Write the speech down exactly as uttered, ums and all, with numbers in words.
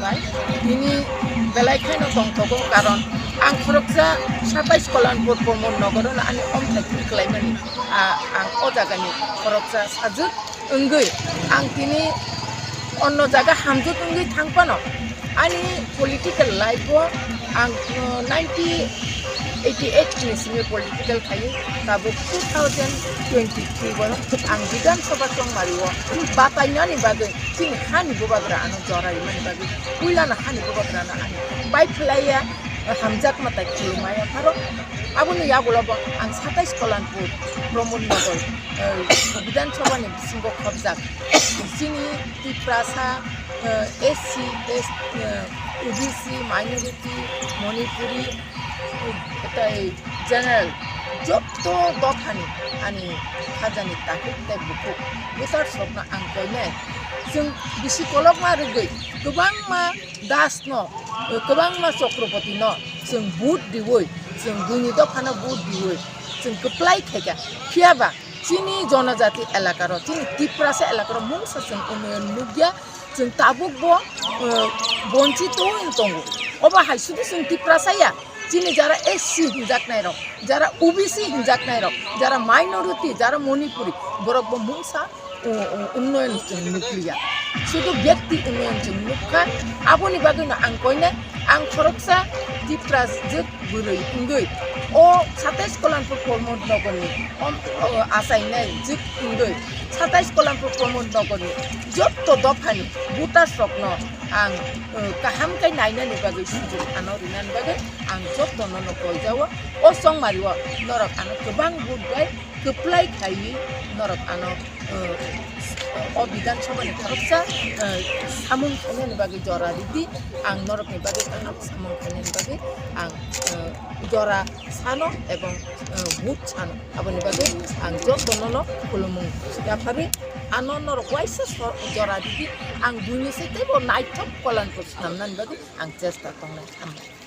Bai, bini belai kheno tongthogo, karon ang khoroksa satais Kolanpur Pramod Nogor no ani omthai twi khlaimani, a, ang o jagani khoroksa sajwk wngwi ang tini onno jaga hamjwk wngwi thang phano, ani political life o ang, uh, nineteen eighty-eight ni simi political khaio, tabuk two thousand twenty-three o ang Bidhan Sabha chongmari o batainani bagwi chini hani bubagra ano jora rimani bagwi puilano hani bubagra no ani pai phlaiya, hamjakma tai khulumaya pharo. Aboni yagulo bo ang satais Kolanpur Pramod Nogor, uh, Bidhan Sabha ni bisingo khopjak chini Tiprasa, uh, S C, S, uh, O B C, minority, Manipuri, uh, tei general jotto dophani ani khajani takhuk tei bukhuk voter-rokno ang koinai. Chwng bisi kolokma rwgwi kwbangma das no, uh, kwbangma Chhatrapati no chwng vote diwi, chwng buini dophano vote diwi chwng kwplai khaikha. Phiya ba chini jonojati elakaro, chini Tiprasa elakaro mungsa chwng unnoyon nukya, chwng tabuk bo, uh, bonchito wng tongo. Obo hai sudu chwng Tiprasa ya, chini jara S C hinjaknai rok, jara O B C hinjaknai rok, jara minority, jara Manipuri, borok bo mungsa, uh, uh, unnoyon chwng nukliya. Sudu byakti unnoyon chwng nukha, aboni bagwino ang koinai, ang khoroksa Tiprajwk bwrwi wngwi o satais Kolanpur Pramod Nogorni om-, o, achainai jwk wngwi satais Kolanpur Pramod Nogorni jotto dophani voters-rokno ang, o, kaham khe nainani bagwi sujok ano rinani bagwi ang jottono no koijao. O chongmario norok ano kwbang vote bai kwplai khaiwi norok ano, o, o Bidhan Sabha ni khoroksa, o, samung khainani bagwi jora ridi, ang norokni bagwi kaham samung khainani bagwi ang, o, jora sano ebong, o, vote sano. Aboni bagwi ang jotono no khulumung yapharwi ano norok waisa so-, jora ridi, ang buini se teibo naithok Kolanpur swnamnani bagwi ang chesta tongnai. Hambai.